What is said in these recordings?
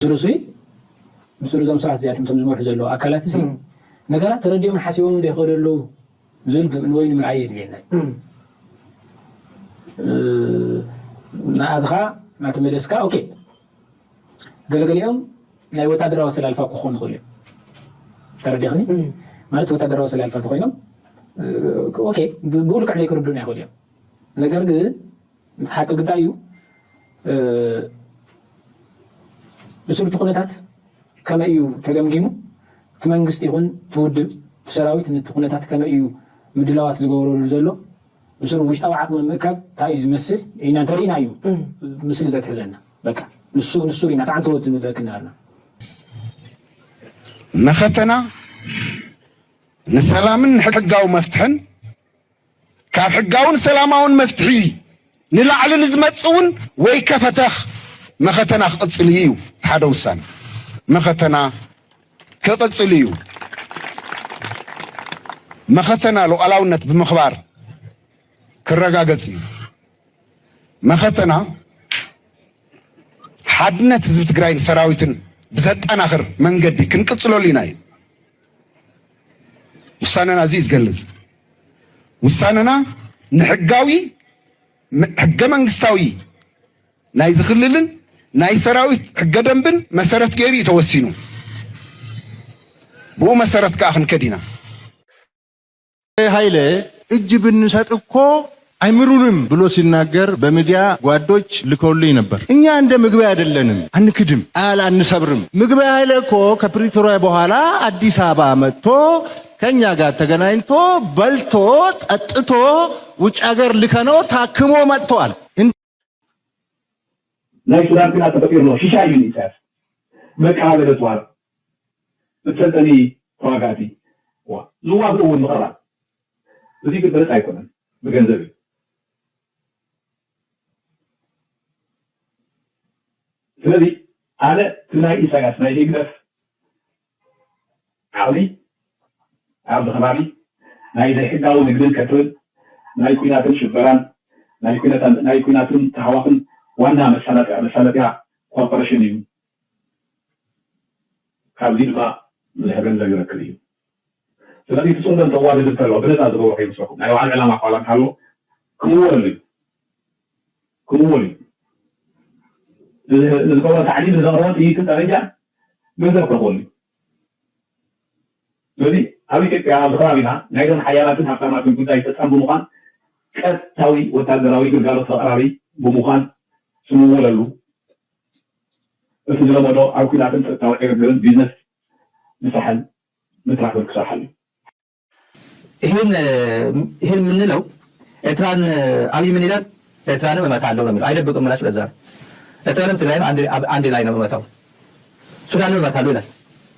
ምስሩ ሲ ምስሩ እዞም ሰባት እዚኣቶም እቶም ዝመርሑ ዘለዉ ኣካላት ሲ ነገራት ተረዲኦም ሓሲቦም እንደ ይኸዱ ኣለዉ ዝብል ብእንወይኑ ምርኣይ የድልየና እዩ። ንኣትኻ እናተመለስካ ኦኬ፣ ገለገሊኦም ናይ ወታደራዊ ኣሰላልፋ ክኾኑ ይኽእሉ እዮም። ተረዲኽኒ? ማለት ወታደራዊ ኣሰላልፋ ተኾይኖም ኦኬ፣ ብኡ ልክዕ ዘይክርዱና ይኽእሉ እዮም። ነገር ግን ሓቂ ግዳ እዩ። ብስሩ እቲ ኩነታት ከመይ እዩ ተገምጊሙ? እቲ መንግስቲ ይኹን እቲ ውድብ፣ እቲ ሰራዊት ነቲ ኩነታት ከመይ እዩ ምድላዋት ዝገብረሉ ዘሎ? ብስሩ ውሽጣዊ ዓቕሚ ምእካብ እንታይ እዩ ዝመስል? ኢና እንተርኢና እዩ እም። ምስሊ ዘትሕዘና። በቃ ንሱ ንሱ ሪና ተዓንተወት ንብለክና ኣለና። መኸተና ንሰላምን ንሕጋዊ መፍትሕን ካብ ሕጋውን ሰላማውን መፍትሒ ንላዕሊ ንዝመጽእ እውን ወይ ከፈተኽ መኸተና ክቕጽል እዩ። ሓደ ውሳነ መኸተና ክቕጽል እዩ። መኸተና ሉዓላውነት ብምኽባር ክረጋገጽ እዩ። መኸተና ሓድነት ህዝቢ ትግራይን ሰራዊትን ብዘጠናኽር መንገዲ ክንቅጽለሉ ኢና እዩ። ውሳነና እዚ እዩ ዝገልጽ። ውሳነና ንሕጋዊ ሕገ መንግስታዊ ናይ ዝኽልልን ናይ ሰራዊት ሕገ ደንብን መሰረት ገይሩ እዩ ተወሲኑ። ብኡ መሰረት ከዓ ክንከድ ኢና። ኃይለ እጅ ብንሰጥ እኮ አይምሩንም ብሎ ሲናገር በሚዲያ ጓዶች ልከውልኝ ነበር። እኛ እንደ ምግበይ አይደለንም፣ አንክድም፣ አል አንሰብርም። ምግበይ ኃይለ እኮ ከፕሪቶሪያ በኋላ አዲስ አበባ መጥቶ ከኛ ጋር ተገናኝቶ በልቶ ጠጥቶ ውጭ ሀገር ልከነው ታክሞ መጥተዋል። ናይ ሱዳን ኩናት ተፈጢሩ ኣሎ። ሽሻይ እዩ ኢሳያስ። መቀባበሊ ኣጽዋር፣ መሰልጠኒ ተዋጋእቲ፣ ዝዋግኡ እውን ምቕራብ። እዚ ግን ብነጻ ኣይኮነን፣ ብገንዘብ እዩ። ስለዚ ኣነ እቲ ናይ ኢሳያስ ናይ ህግደፍ ዓቕሚ ኣብዚ ከባቢ ናይ ዘይሕጋዊ ንግድን ከትርን ናይ ኲናትን ሽበራን ናይ ኲናትን ታህዋኽን ዋና መሳለጥያ ኮርፖሬሽን እዩ። ካብዚ ድማ ብዙሕ ገንዘብ ይረክብ እዩ። ስለዚ እቲ ፅምዶ እንተዋደድ እንተሎ ብነፃ ዝገብሮ ከይመስለኩም ናይ ባዕሉ ዕላማ እኳ እንተሃለዎ ክምወለሉ እዩ። ክምወል እዩ። ንዝገብሮ ታዕሊም ንዘቕረቦ ጥይትን ጠበንጃን ገንዘብ ክረኽበሉ እዩ። ስለዚ ኣብ ኢትዮጵያ ኣብዚ ከባቢና ናይዞም ሓያላትን ሃብታማትን ጉዳይ ፈፃሚ ብምዃን ቀጥታዊ ወታደራዊ ግልጋሎት ኣቕራቢ ብምዃን ስምወለሉ እቲ ዝለመዶ ኣብ ኲናትን ፀጥታዊ ዕግርግርን ቢዝነስ ምስራሕን ምስራሕ ክሰርሓሉ እዩ። ይህን ይህን የምንለው ኤርትራን አብይ ምን ይላል? ኤርትራንም እመታለሁ ነው የሚለው። አይደብቅም ምላሹ ለዛ ነው። ኤርትራንም ትግራይም አንድ አንድ ላይ ነው እመታው። ሱዳንም እመታለሁ ይላል።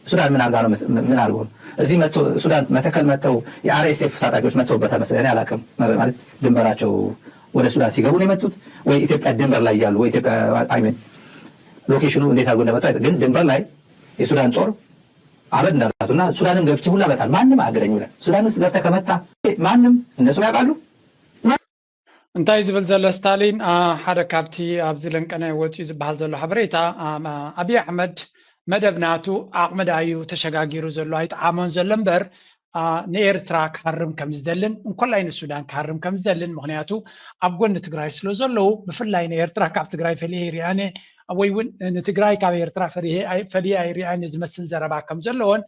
ሱዳን ምን አርጋ ነው ምን አርጎ ነው? እዚህ መጥቶ ሱዳን መተከል መጥተው የአርኤስኤፍ ታጣቂዎች መጥተውበታል መሰለኝ። እኔ አላውቅም። ማለት ድንበራቸው ወደ ሱዳን ሲገቡ ነው የመጡት ወይ ኢትዮጵያ ድንበር ላይ እያሉ ወይ ኢትዮጵያ አይ ሚን ሎኬሽኑ እንዴት አድርጎ እንደመጡ ግን ድንበር ላይ የሱዳን ጦር አበድ እንዳላቱና ሱዳንም ገብቼ ሁላ እመታለሁ ማንም አያገደኝም ይላል። ሱዳን ውስጥ ገብተህ ከመታ ማንም እነሱ ያውቃሉ። እንታይ ዝብል ዘሎ ስታሊን ሓደ ካብቲ ኣብዚ ለንቀነ ወፂኡ ዝበሃል ዘሎ ሓበሬታ ኣብይ ኣሕመድ መደብ ናቱ ዓቕሚ ደኣ እዩ ተሸጋጊሩ ዘሎ ኣይጠዓሞን ዘሎ እምበር ንኤርትራ ክሃርም ከም ዝደልን እንኮላይ ንሱዳን ክሃርም ከም ዝደልን ምክንያቱ ኣብ ጎኒ ትግራይ ስለ ዘለዉ ብፍላይ ንኤርትራ ካብ ትግራይ ፈሊየ ይሪኣነ ወይ እውን ንትግራይ ካብ ኤርትራ ፈሊየ ኣይሪኣነ ዝመስል ዘረባ ከም ዘለዎን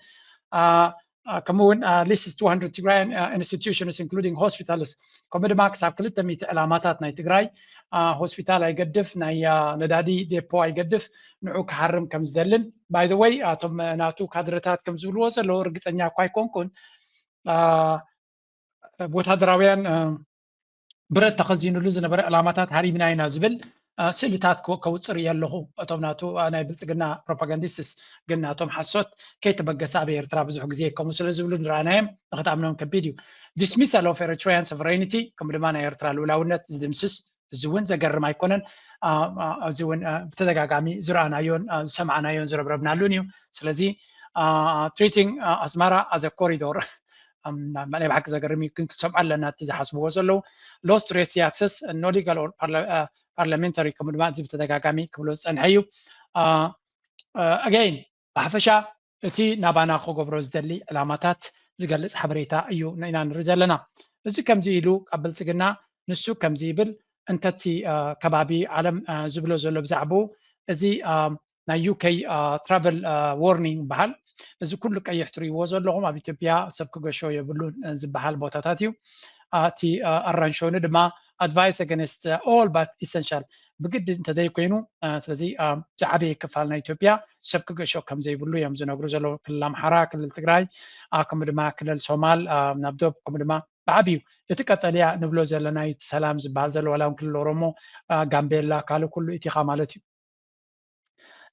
ከምኡ እውን at least two hundred Tigrayan institutions including hospitals ከምኡ ድማ ክሳብ ክልተ ሚእቲ ዕላማታት ናይ ትግራይ ሆስፒታል ኣይገድፍ ናይ ነዳዲ ዴፖ ኣይገድፍ ንዑ ክሃርም ከም ዝደልን by the way ኣቶም ናቱ ካድረታት ከም ዝብልዎ ዘለዉ ርግፀኛ እኳ ኣይኮንኩን ወታደራውያን ብረት ተኸዚኑሉ ዝነበረ ዕላማታት ሃሪምና ኢና ዝብል ስእልታት ከውፅር እየ ኣለኹ እቶም ናቱ ናይ ብልፅግና ፕሮፓጋንዲስትስ ግን ናቶም ሓሶት ከይተበገሰ ኣብ ኤርትራ ብዙሕ ግዜ ከምኡ ስለ ዝብሉ ንረኣናዮም ንክትኣምኖም ከቢድ እዩ dismissal of Eritrean sovereignty ከምኡ ድማ ናይ ኤርትራ ልኡላውነት ዝድምስስ እዚ እውን ዘገርም ኣይኮነን እዚ እውን ብተደጋጋሚ ዝረኣናዮን ዝሰማዕናዮን ዝረብረብናሉን እዩ ስለዚ treating ኣስመራ as a corridor ናይ ብሓቂ ዘገርም እዩ ግን ክትሰምዖ ኣለና እቲ ዝሓስብዎ ዘለዉ lost Red Sea access no legal or parliamentary ከምኡ ድማ እዚ ብተደጋጋሚ ክብሎ ዝፀንሐ እዩ ኣገይን ብሓፈሻ እቲ ናባና ክገብሮ ዝደሊ ዕላማታት ዝገልፅ ሓበሬታ እዩ ኢና ንርኢ ዘለና። እዚ ከምዚ ኢሉ ኣብ ብልፅግና ንሱ ከምዚ ይብል እንተቲ ከባቢ ዓለም ዝብሎ ዘሎ ብዛዕባኡ እዚ ናይ ዩኬ ትራቨል ዋርኒንግ በሃል። እዚ ኩሉ ቀይሕ ትርእይዎ ዘለኹም ኣብ ኢትዮጵያ ሰብ ክገሾ የብሉን ዝበሃል ቦታታት እዩ። እቲ ኣራንሾኒ ድማ advice against all but essential ብግዲ እንተዘይኮይኑ ስለዚ ዝዓበየ ክፋል ናይ ኢትዮጵያ ሰብ ክገሾ ከም ዘይብሉ እዮም ዝነግሩ ዘለዉ። ክልል ኣምሓራ፣ ክልል ትግራይ፣ ከምኡ ድማ ክልል ሶማል ናብ ዶብ ከምኡ ድማ ብዓብዩ እቲ ቀጠልያ ንብሎ ዘለና እዩ እቲ ሰላም ዝበሃል ዘሎ ዋላ እውን ክልል ኦሮሞ፣ ጋምቤላ ካልእ ኩሉ ኢቲኻ ማለት እዩ።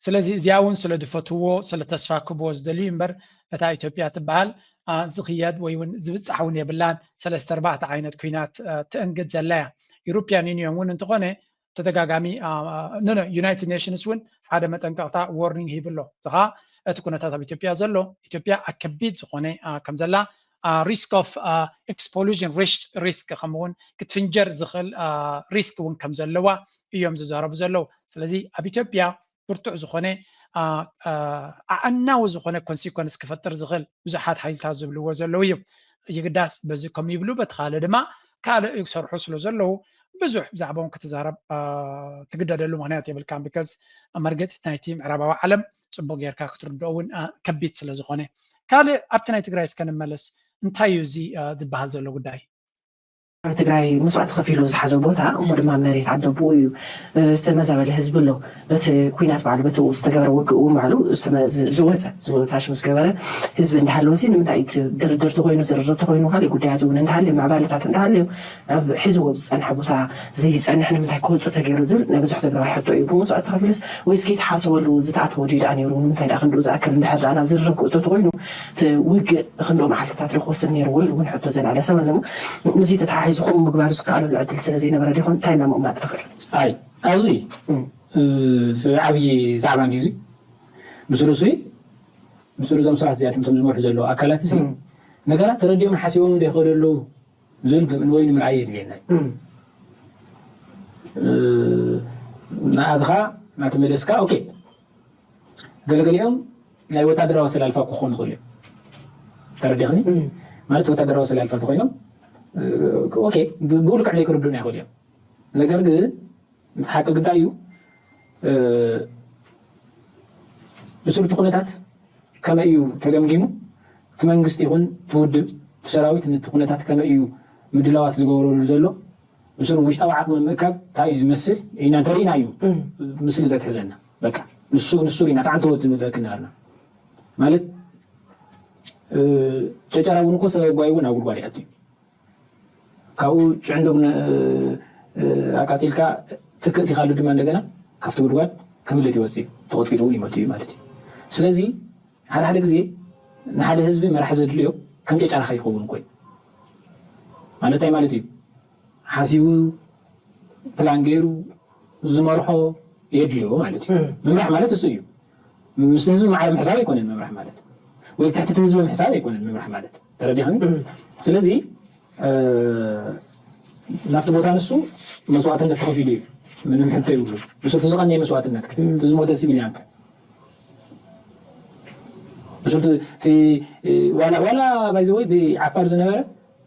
ስለዚ እዚኣ እውን ስለ ዝፈትውዎ ስለ ተስፋ ክብዎ ዝደልዩ እምበር እታ ኢትዮጵያ ትበሃል ዝኽየድ ወይ እውን ዝብፃሕ እውን የብላን። ሰለስተ ኣርባዕተ ዓይነት ኩናት ትእንግድ ዘላ እያ። European Union እውን እንተኾነ ተደጋጋሚ ዩናይትድ ኔሽንስ እውን ሓደ መጠንቀቕታ ዋርኒንግ ሂብሎ። እዚ ከዓ እቲ ኩነታት ኣብ ኢትዮጵያ ዘሎ ኢትዮጵያ ኣብ ከቢድ ዝኾነ ከም ዘላ risk of explosion risk ከምኡውን ክትፍንጀር ዝኽእል ሪስክ እውን ከም ዘለዋ እዮም ዝዛረቡ ዘለዉ። ስለዚ ኣብ ኢትዮጵያ ብርቱዕ ዝኾነ ኣዕናዊ ዝኾነ ኮንሲኮንስ ክፈጥር ዝኽእል ብዙሓት ሓይልታት ዝብልዎ ዘለዉ እዮም። ይግዳስ በዚ ከም ይብሉ በቲ ካልእ ድማ ካልእ ይሰርሑ ስለ ዘለዉ ብዙሕ ብዛዕባኦም ክትዛረብ ትግደደሉ ምክንያት የብልካን። ቢካዝ መርገፂት ናይቲ ምዕራባዊ ዓለም ፅቡቅ ጌርካ ክትርድኦ እውን ከቢድ ስለ ዝኾነ። ካልእ ኣብቲ ናይ ትግራይ እስከ ንመለስ። እንታይ እዩ እዚ ዝበሃል ዘሎ ጉዳይ? ኣብ ትግራይ መስዋእቲ ከፊሉ ዝሓዞ ቦታ እሞ ድማ መሬት ዓደቦኡ እዩ። ዝተመዛበለ ህዝቢ ኣሎ። በቲ ኩናት ባዕሉ በቲ ዝተገበረ ውግእ እውን ባዕሉ ዝተመ- ዝ- ዝወፀ ዝወታሽ ምስ ገበረ ህዝቢ እንዳሃለወ ሲ ንምንታይ እዩ እቲ ድርድር ተኮይኑ ዝርርብ ተኮይኑ ካልእ ጉዳያት እውን እንተሃልዩ ምዕባለታት እንተሃልዩ ኣብ ሒዝዎ ዝፀንሐ ቦታ ዘይፀንሕ ንምንታይ ክወፅእ ተገይሩ ዝብል ናይ ብዙሕ ትግራዋይ ሕቶ እዩ። ብመስዋእቲ ከፊሉስ ወይስ ከይተሓሰበሉ ዝተኣተወ ድዩ ደኣ ነይሩ? ንምንታይ ደኣ ክንድኡ ዝኣክል እንድሕር ደኣ ናብ ዝርርብ ክእቶ ተኮይኑ እቲ ውግእ ክንድኡ መዓልትታት ዶ ክወስድ ነይርዎ ኢሉ እውን ሕቶ ዘልዓለ ሰብ ኣሎ። እሞ ምስዚ ተተሓሒዙ ከምኡ ምግባር ዝከኣለሉ ዕድል ስለ ዘይነበረ ዶ ይኾን? እንታይ ኢልና ምቕማጥ ንኽእል? ኣይ ኣብዚ ዓብዪ ዛዕባ እንድዩ እዚ። ብስሩ ሲ ብስሩ እዞም ሰባት እዚኣቶም እቶም ዝመርሑ ዘለዉ ኣካላት ሲ ነገራት ተረዲኦም ሓሲቦም እንዶ ይኸዱ ኣለዉ ዝብል ወይ ንምርኣይ የድልየና እዩ። ንኣትኻ እናተመለስካ ኦኬ ገለገሊኦም ናይ ወታደራዊ ኣሰላልፋ ክኾኑ ይኽእሉ እዮም። ተረዲኽኒ? ማለት ወታደራዊ ኣሰላልፋ ተኾይኖም ኦኬ ብኡ ልክዕ ዘይክርዱና ይኽእሉ እዮም። ነገር ግን እቲ ሓቂ ግዳ እዩ ብስሩ እቲ ኩነታት ከመይ እዩ ተገምጊሙ እቲ መንግስቲ ይኹን እቲ ውድብ እቲ ሰራዊት ነቲ ኩነታት ከመይ እዩ ምድላዋት ዝገበረሉ ዘሎ ብስሩ ውሽጣዊ ዓቕሚ ምእካብ እንታይ እዩ ዝመስል ኢና እንተሪእና እዩ ምስሊ ዘትሕዘና። በቃ ንሱ ንሱ ሪና ተዓንተወት ንብለክ ነበርና ማለት ጨጨራ እውን እኮ ሰበጓይ እውን ኣብ ጉድጓድ ይኣቱ እዩ። ካብኡ ጭዕንዶግ ኣቃፂልካ ትክእ ቲካሉ ድማ እንደገና ካብቲ ጉድጓድ ክምልጥ ይወፅእ እዩ። ተቆጥቂጡ እውን ይመቱ እዩ ማለት እዩ። ስለዚ ሓደ ሓደ ግዜ ንሓደ ህዝቢ መራሒ ዘድልዮ ከም ጨጨራ ከይኸውን እኮ እዩ። ማለት እንታይ ማለት እዩ? ሓሲቡ ፕላን ገይሩ ዝመርሖ የድልዮ ማለት እዩ። ምምራሕ ማለት እሱ እዩ። ምስቲ ህዝቢ ማዕረ ምሕሳብ ኣይኮነን ምምራሕ ማለት ወይ ትሕቲ ህዝቢ ምሕሳብ ኣይኮነን ምምራሕ ማለት ተረዲኽኒ? ስለዚ ናብቲ ቦታ ንሱ መስዋእትነት ተኸፊሉ እዩ። ምንም ሕቶ ይብሉ። ብስልቲ ዝቐነየ መስዋእትነት ግን እቲ ዝሞተ ሲቪልያን ከ ብስልቲ ዋላ ባይዘወይ ብዓፋር ዝነበረ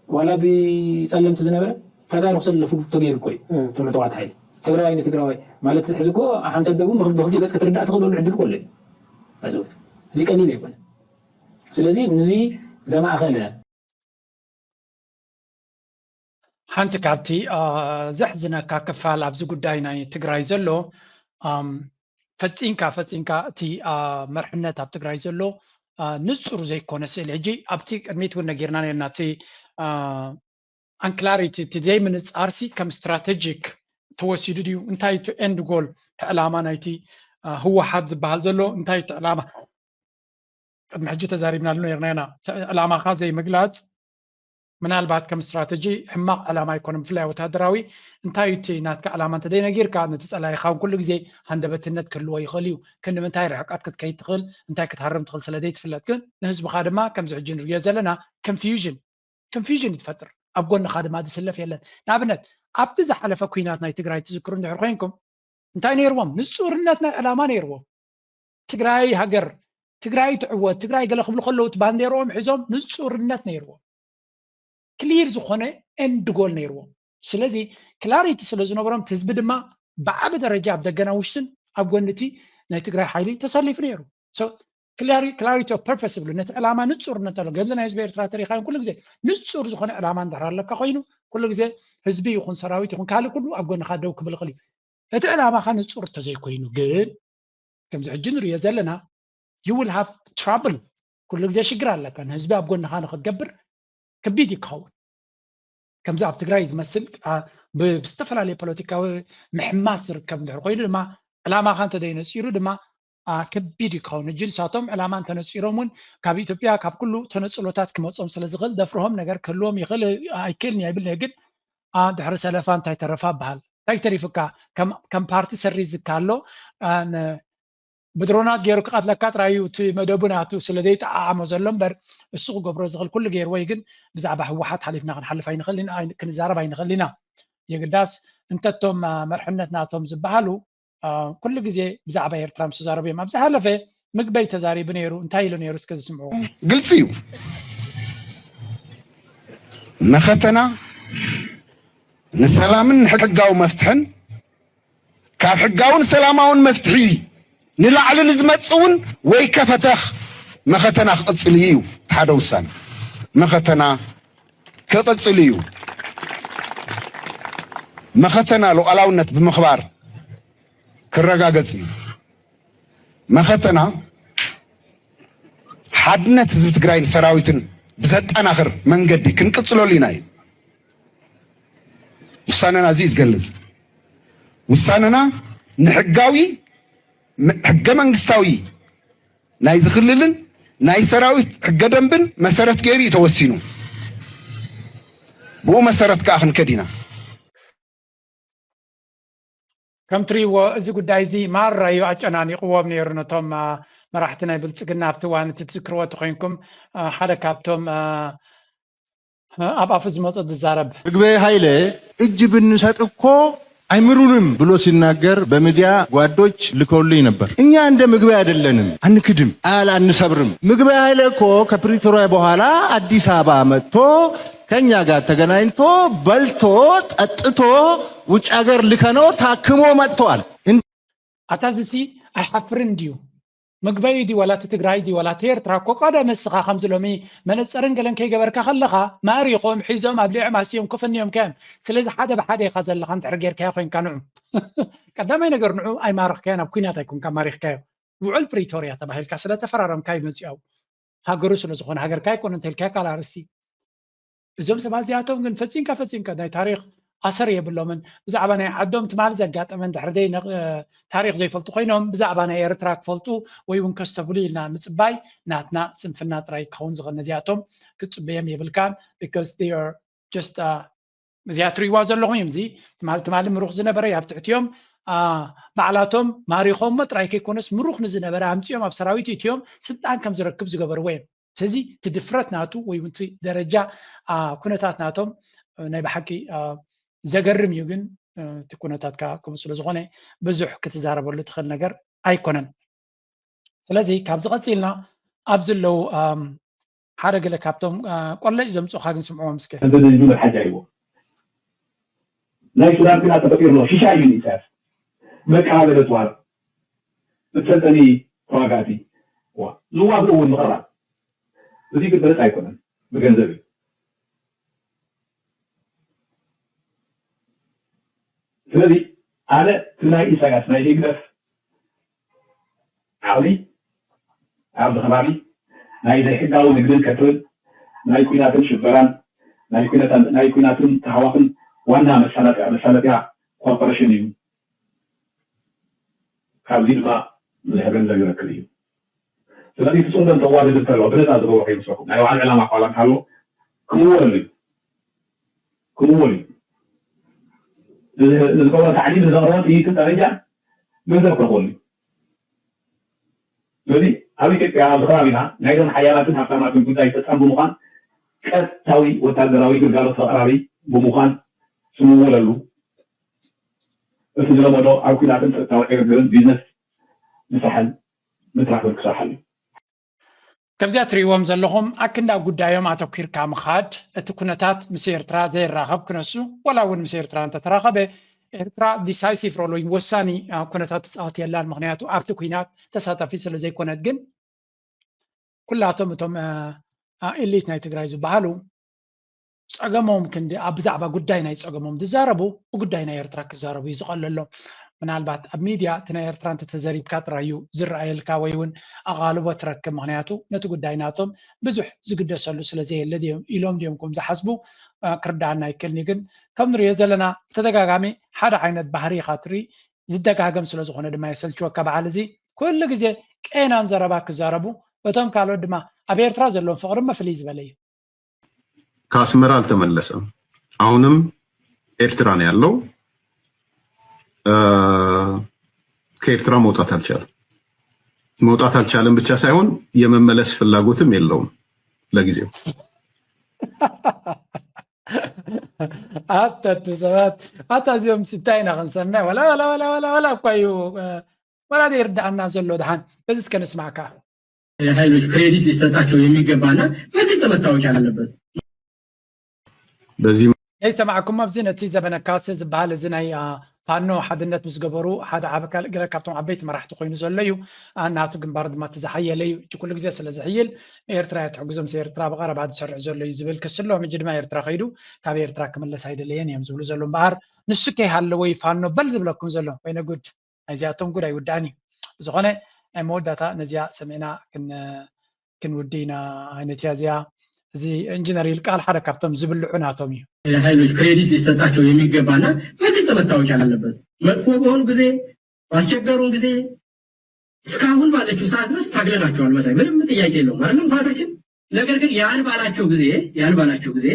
ዋላ ብፀለምቲ ዝነበረ ተጋሩ ክሰለፉ ተገይሩ እኮ እዩ። እቶም ዕጡቓት ሓይሊ ትግራዋይ ንትግራዋይ ማለት ሕዚ እኮ ሓንቲ ኣደ እውን ብክልቲኡ ገፅ ክትርዳእ ትኽእለሉ ዕድል እኮ ኣሎ እዩ። እዚ ቀሊል ኣይኮነ። ስለዚ ንዚ ዘማእኸለ ሓንቲ ካብቲ ዘሕዝነካ ክፋል ኣብዚ ጉዳይ ናይ ትግራይ ዘሎ ፈፂንካ ፈፂንካ እቲ መርሕነት ኣብ ትግራይ ዘሎ ንፁር ዘይኮነ ስእሊ ሕጂ ኣብቲ ቅድሚት እውን ነጊርና ነርና እቲ ኣንክላሪቲ እቲ ዘይምንፃርሲ ከም ስትራተጂክ ተወሲዱ ድዩ እንታይ እቲ ኤንድ ጎል እቲ ዕላማ ናይቲ ህወሓት ዝበሃል ዘሎ እንታይ እቲ ዕላማ ቅድሚ ሕጂ ተዛሪብናሉ ነርና ኢና ዕላማካ ዘይምግላፅ ምናልባት ከም ስትራተጂ ሕማቕ ዕላማ ኣይኮነ ብፍላይ ወታደራዊ እንታይ እቲ ናትካ ዕላማ እንተዘይነጊርካ ነቲ ፀላኢኻ እውን ኩሉ ግዜ ሃንደበትነት ክህልዎ ይኽእል እዩ ክንዲ ምንታይ ርሕቀት ክትከይድ ትኽእል እንታይ ክትሃርም ትኽእል ስለ ዘይትፍለጥ ግን ንህዝብኻ ድማ ከምዚ ሕጂ ንሪኦ ዘለና ኮንፊውዥን ኮንፊውዥን እዩ ትፈጥር ኣብ ጎንኻ ድማ ዝስለፍ የለን ንኣብነት ኣብቲ ዝሓለፈ ኩናት ናይ ትግራይ ትዝክሩ እንድሕር ኮይንኩም እንታይ ነይርዎም ንፁርነት ናይ ዕላማ ነይርዎም ትግራይ ሃገር፣ ትግራይ ትዕወት፣ ትግራይ ገለ ክብሉ ከለዉ እቲ ባንዴርኦም ሒዞም ንፁርነት ነይርዎም። ክሊር ዝኾነ ኤንድ ጎል ነይርዎም። ስለዚ ክላሪቲ ስለ ዝነበሮም እቲ ህዝቢ ድማ ብዓቢ ደረጃ ኣብ ደገና ውሽጥን ኣብ ጎኒ እቲ ናይ ትግራይ ሓይሊ ተሰሊፉ ነይሩ። ክላሪቲ ኦፍ ፐርፐስ ይብሉ። ነቲ ዕላማ ንፁርነት ኣሎ። ገድሊ ናይ ህዝቢ ኤርትራ ተሪኻዮም ኩሉ ግዜ ንፁር ዝኾነ ዕላማ እንድሕር ኣለካ ኮይኑ ኩሉ ግዜ ህዝቢ ይኹን ሰራዊት ይኹን ካልእ ኩሉ ኣብ ጎንኻ ደው ክብል ይኽእል እዩ። እቲ ዕላማኻ ንፁር እንተዘይኮይኑ ግን ከምዚ ሕጂ ንሪኦ ዘለና you will have trouble። ኩሉ ግዜ ሽግር ኣለካ። ንህዝቢ ኣብ ጎንኻ ንክትገብር ከቢድ እዩ ክኸውን። ከምዚ ኣብ ትግራይ ዝመስል ብዝተፈላለየ ፖለቲካዊ ምሕማስ ዝርከብ እንድሕር ኮይኑ ድማ ዕላማኻ እንተዘይነፂሩ ድማ ከቢድ እዩ ክኸውን። ሕጂ ንሳቶም ዕላማ እንተነፂሮም እውን ካብ ኢትዮጵያ ካብ ኩሉ ተነፅሎታት ክመፆም ስለ ዝኽእል ደፍርሆም ነገር ክህልዎም ይኽእል ኣይክእልን ኣይብል ግን ድሕሪ ሰለፋ እንታይ ተረፋ በሃል እንታይ ተሪፉካ ከም ፓርቲ ሰሪዝካ ኣሎ ብድሮናት ገይሩ ክቐትለካ ጥራይ እዩ እቲ መደቡ ናቱ ስለ ዘይጠዓዓሞ ዘሎ እምበር እሱ ክገብሮ ዝኽእል ኩሉ ገይርዎ እዩ ግን ብዛዕባ ህወሓት ሓሊፍና ክንሓልፍ ኣይንኽእል ኢና ክንዛረብ ኣይንኽእል ኢና የግዳስ እንተቶም መርሕነት ናቶም ዝበሃሉ ኩሉ ግዜ ብዛዕባ ኤርትራ ምስ ተዛረቡ እዮም ኣብ ዝሓለፈ ምግበይ ተዛሪቡ ነይሩ እንታይ ኢሉ ነይሩ እስከ ዝስምዑ ግልፂ እዩ መኸተና ንሰላምን ሕጋዊ መፍትሕን ካብ ሕጋውን ሰላማውን መፍትሒ ንላዕሊ ንዝመጽእ እውን ወይ ከፈተኽ መኸተና ክቕጽል እዩ እዩ ሓደ ውሳነ መኸተና ክቕጽል እዩ መኸተና ሉዓላውነት ብምኽባር ክረጋገጽ እዩ መኸተና ሓድነት ህዝቢ ትግራይን ሰራዊትን ብዘጠናኽር መንገዲ ክንቅፅለሉ ኢና እዩ ውሳነና እዚ ዝገልፅ ውሳነና ንሕጋዊ ሕገ መንግስታዊ ናይ ዝክልልን ናይ ሰራዊት ሕገ ደንብን መሰረት ገይሩ እዩ ተወሲኑ ብኡ መሰረት ከዓ ክንከድ ኢና ከም ትሪእዎ እዚ ጉዳይ እዚ ማራ እዩ ኣጨናኒቕዎም ነይሩ ነቶም መራሕቲ ናይ ብልፅግና ኣብቲ እዋን እቲ ትዝክርዎ ተኮይንኩም ሓደ ካብቶም ኣብ ኣፉ ዝመፆ ዝዛረብ ምግበይ ሃይለ እጅ ብንሰጥ እኮ አይምሩንም ብሎ ሲናገር በሚዲያ ጓዶች ልከውልኝ ነበር። እኛ እንደ ምግበይ አይደለንም፣ አንክድም፣ ቃል አንሰብርም። ምግበይ ኃይለ እኮ ከፕሪቶሪያ በኋላ አዲስ አበባ መጥቶ ከኛ ጋር ተገናኝቶ በልቶ ጠጥቶ ውጭ ሀገር ልከነው ታክሞ መጥተዋል። ኣታ ዝሲ ኣይሓፍርን ድዩ? ምግበይ ድዩ ዋላ እቲ ትግራይ ድዩ ዋላ እቲ ኤርትራ እኮ ቀደም እስኻ ከምዚ ሎሚ መነፀርን ገለን ከይገበርካ ከለኻ ማሪኾም ሒዞም ኣብ ሊዕም ኣስዮም ኮፈንዮም ከዮም ስለዚ ሓደ ብሓደ ኢኻ ዘለኻ እንድሕር ጌርካዮ ኮይንካ ንዑ ቀዳማይ ነገር ንዑ ኣይማረኽካዮን ኣብ ኩናት ኣይኮንካ ማሪኽካዮ ውዕል ፕሪቶርያ ተባሂልካ ስለተፈራረምካ ይመፅኡ ሃገሩ ስለዝኾነ ሃገርካ ኣይኮነ እንተልካ ካልእ ኣርእስቲ እዞም ሰባት እዚኣቶም ግን ፈፂምካ ፈፂምካ ናይ ታሪክ ኣሰር የብሎምን ብዛዕባ ናይ ዓዶም ትማሊ ዘጋጠመ እንድሕር ደይ ታሪክ ዘይፈልጡ ኮይኖም ብዛዕባ ናይ ኤርትራ ክፈልጡ ወይ እውን ከስተብሉ ኢልና ምፅባይ ናትና ስንፍና ጥራይ ክኸውን ዝኽእል ነዚኣቶም ክትፅበዮም የብልካን because they are just እዚኣ ትሪእዋ ዘለኹም እዮም እዚ ትማሊ ትማሊ ምሩኽ ዝነበረ ኣብ ትሕቲኦም ባዕላቶም ማሪኾሞ ጥራይ ከይኮነስ ምሩኽ ንዝነበረ ኣምፂኦም ኣብ ሰራዊት እትዮም ስልጣን ከም ዝረክብ ዝገበርዎ እዮም ስለዚ እቲ ድፍረት ናቱ ወይ እውን እቲ ደረጃ ኩነታት ናቶም ናይ ብሓቂ ዘገርም እዩ ግን እቲ ኩነታት ከዓ ከምኡ ስለ ዝኾነ ብዙሕ ክትዛረበሉ ትኽእል ነገር ኣይኮነን ስለዚ ካብዚ ቀፂልና ኣብዚ ኣለዉ ሓደ ገለ ካብቶም ቆለጭ ዘምፁኻ ግን ስምዕዎም እስከ እንተደሊሉ መትሓጃ ይዎ ናይ ሱዳን ኩናት ተፈጢሩ ኣሎ ሽሻይ እዩ ኢሳያስ መቃበለ ተዋር ብተንተኒ ተዋጋእቲ ዝዋግኡ እውን ምቕራብ እዚ ግን በለፅ ኣይኮነን ብገንዘብ እዩ ስለዚ ኣነ እቲ ናይ ኢሳያስ ናይ ህግደፍ ዓቕሚ ኣብዚ ከባቢ ናይ ዘይሕጋዊ ንግድን ከትርን ናይ ኩናትን ሽበራን ናይ ኩናትን ተሃዋኽን ዋና መሳለጥያ ኮርፖሬሽን እዩ። ካብዚ ድማ ብዙሕ ገንዘብ ይረክብ እዩ። ስለዚ እቲ ፅምዶ እንተዋድድ እንተሎ ብነፃ ዝገብሮ ከይመስለኩም ናይ ባዕሉ ዕላማ እኳ እንተሃለዎ ክምወለሉ እዩ። ክምወል እዩ። ንዝገብሮ ታዕሊም ንዘቕረቦ ጥይትን ጠበንጃን ገንዘብ ክረኽበሉ እዩ። ስለዚ ኣብ ኢትዮጵያ ኣብዚ ከባቢና ናይዞም ሓያላትን ሃብታማትን ጉዳይ ፈፃም ብምዃን ቀጥታዊ ወታደራዊ ግልጋሎት ኣቕራቢ ብምዃን ስምወለሉ እቲ ዝለመዶ ኣብ ኲናትን ፀጥታዊ ዕግርግርን ቢዝነስ ምሳሕል መታገል ክሰርሓሉ እዩ። ከምዚኣ ትርእይዎም ዘለኹም ኣክንዳ ጉዳዮም ኣተኲርካ ምኻድ፣ እቲ ኩነታት ምስ ኤርትራ ዘየራኸብ ክነሱ፣ ዋላ እውን ምስ ኤርትራ እንተተራኸበ፣ ኤርትራ ዲሳይሲቭ ሮል ወይ ወሳኒ ኩነታት ትፃወት የላን። ምክንያቱ ኣብቲ ኩናት ተሳታፊ ስለ ዘይኮነት። ግን ኩላቶም እቶም ኤሊት ናይ ትግራይ ዝበሃሉ ፀገሞም ክንዲ ኣብ ብዛዕባ ጉዳይ ናይ ፀገሞም ዝዛረቡ ብጉዳይ ናይ ኤርትራ ክዛረቡ እዩ ዝቐለሎም። ምናልባት ኣብ ሚድያ እቲ ናይ ኤርትራ እንተተዘሪብካ ጥራይ እዩ ዝረኣየልካ ወይ እውን ኣቓልቦ ትረክብ። ምክንያቱ ነቲ ጉዳይ ናቶም ብዙሕ ዝግደሰሉ ስለ ዘየለ ድዮም ኢሎም ድዮም ከም ዝሓስቡ ክርዳኣና ኣይክእልን እዩ። ግን ከም ንሪኦ ዘለና ብተደጋጋሚ ሓደ ዓይነት ባህሪ ኢኻ ትርኢ። ዝደጋገም ስለ ዝኾነ ድማ የሰልችወካ በዓል እዚ። ኩሉ ግዜ ቄናን ዘረባ ክዛረቡ፣ እቶም ካልኦት ድማ ኣብ ኤርትራ ዘለዎም ፍቕሪ መፍልይ ዝበለ እዩ። ከአስመራ አልተመለሰም። አሁንም ኤርትራ ነው ያለው። ከኤርትራ መውጣት አልቻለም። መውጣት አልቻለም ብቻ ሳይሆን የመመለስ ፍላጎትም የለውም ለጊዜው። ኣታ እቲ ሰባት ኣታ እዚኦም ስታይ ኢና ክንሰምዕ ወላ ወላ ወላ ወላ ወላ እኳ እዩ ወላ ዘይርዳኣና ዘሎ ድሓን በዚ እስከ ንስማዕካ። ኃይሎች ክሬዲት ሊሰጣቸው የሚገባና በግልጽ መታወቅ ያለበት። በዚህ ናይ ሰማዕኩም ኣብዚ ነቲ ዘበነ ካሰ ዝበሃል እዚ ናይ ፋኖ ሓድነት ምስ ገበሩ ሓደ ዓበ ካልእ ገለ ካብቶም ዓበይቲ መራሕቲ ኮይኑ ዘሎ እዩ። ናቱ ግንባር ድማ እቲ ዝሓየለ እዩ። እቲ ኩሉ ግዜ ስለ ዝሕይል ኤርትራ እያ ትሕግዞም፣ ኤርትራ ብቐረባ ዝሰርሕ ዘሎ እዩ ዝብል ክሲ ኣሎ። ሕጂ ድማ ኤርትራ ከይዱ ካብ ኤርትራ ክምለስ ኣይደለየን እዮም ዝብሉ ዘሎ እምበኣር ንሱ ከይሃለወ እዩ ፋኖ በል ዝብለኩም ዘሎ። ወይነ ጉድ። ናይዚኣቶም ጉድ ኣይውዳእን እዩ። ብዝኾነ ናይ መወዳእታ ነዚኣ ሰሚዕና ክንውዲ ኢና ዓይነት እያ እዚኣ። እዚ ኢንጂነር ይልቃል ሓደ ካብቶም ዝብልዑ ናቶም እዩ። ኃይሎች ክሬዲት ሊሰጣቸው የሚገባና በግልጽ መታወቅ ያለበት መጥፎ በሆኑ ጊዜ ባስቸገሩን ጊዜ እስካሁን ባለችው ሰዓት ድረስ ታግለናቸዋል መሳይ ምንም ጥያቄ የለውም አይደለም ፋቶችን። ነገር ግን ያን ባላቸው ጊዜ ያን ባላቸው ጊዜ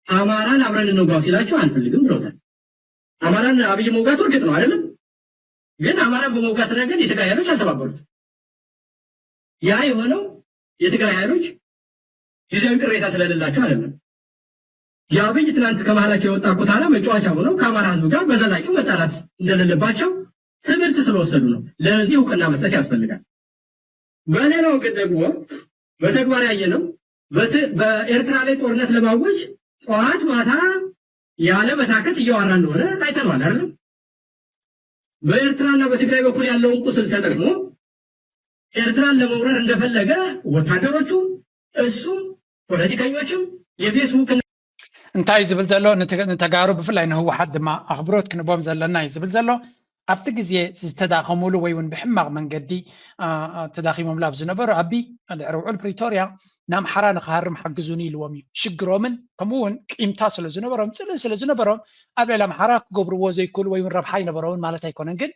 አማራን አብረን እንውጋው ሲላቸው አንፈልግም ብለውታል። አማራን አብይ መውጋቱ እርግጥ ነው አይደለም፣ ግን አማራን በመውጋት ረገድ የትግራይ ኃይሎች አልተባበሩት። ያ የሆነው የትግራይ ኃይሎች ጊዜያዊ ቅሬታ ስለሌላቸው አይደለም። የአብይ ትናንት ከመሃላቸው የወጣ ኩታራ መጫወቻ ሆነው ከአማራ ህዝብ ጋር በዘላቂው መጣላት እንደሌለባቸው ትምህርት ስለወሰዱ ነው። ለዚህ እውቅና መስጠት ያስፈልጋል። በሌላው ግን ደግሞ በተግባር ያየነው በኤርትራ ላይ ጦርነት ለማወጅ ጠዋት ማታ ያለ መታከት እያወራ እንደሆነ አይተነዋል አይደለም። በኤርትራና በትግራይ በኩል ያለውን ቁስል ተጠቅሞ ኤርትራን ለመውረር እንደፈለገ ወታደሮቹም እሱም ፖለቲከኞችም የፌስቡክ እንታይ ዝብል ዘሎ ንተጋሩ ብፍላይ ንህወሓት ድማ ኣኽብሮት ክንቦም ዘለና እዩ ዝብል ዘሎ። ኣብቲ ግዜ ዝተዳኸሙሉ ወይ እውን ብሕማቕ መንገዲ ተዳኺሞምሉ ኣብ ዝነበሩ ኣቢ ድሕሪ ውዕል ፕሪቶርያ ንኣምሓራ ንክሃርም ሓግዙኒ ኢልዎም እዩ። ሽግሮምን ከምኡ እውን ቂምታ ስለ ዝነበሮም ፅልኢ ስለ ዝነበሮም ኣብ ልዕሊ ኣምሓራ ክገብርዎ ዘይክእሉ ወይ እውን ረብሓ ኣይነበሮምን ማለት ኣይኮነን። ግን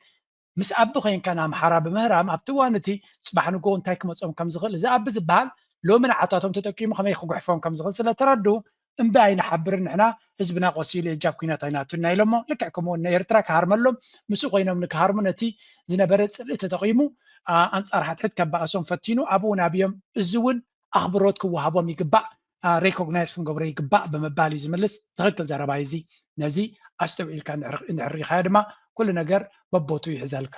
ምስ ኣቢ ኮይንካ ንኣምሓራ ብምህራም ኣብቲ እዋን እቲ ፅባሕ ንጎ እንታይ ክመፆም ከም ዝኽእል እዚ ኣቢ ዝበሃል ሎሚ ንዓታቶም ተጠቂሙ ከመይ ክጉሕፎም ከም ዝኽእል ስለተረዱ እምቢ ኣይንሓብርን ንሕና ህዝብና ቆሲሉ የጃብ ኩናት ኣይናቱና ኢሎሞ። ልክዕ ከምኡ ንኤርትራ ክሃርመሎም ምስኡ ኮይኖም ንክሃርሙ ነቲ ዝነበረ ፅልኢ ተጠቂሙ ኣንፃር ሓድሕድ ከባእሶም ፈቲኑ ኣብኡ ናብዮም እዚ እውን ኣኽብሮት ክወሃቦም ይግባእ፣ ሬኮግናይዝ ክንገብሮ ይግባእ ብምባል እዩ ዝምልስ። ትኽክል ዘረባ እዩ እዚ። ነዚ ኣስተውዒልካ እንድሕር ሪኢኻዮ ድማ ኩሉ ነገር በቦቱ ይሕዘልካ።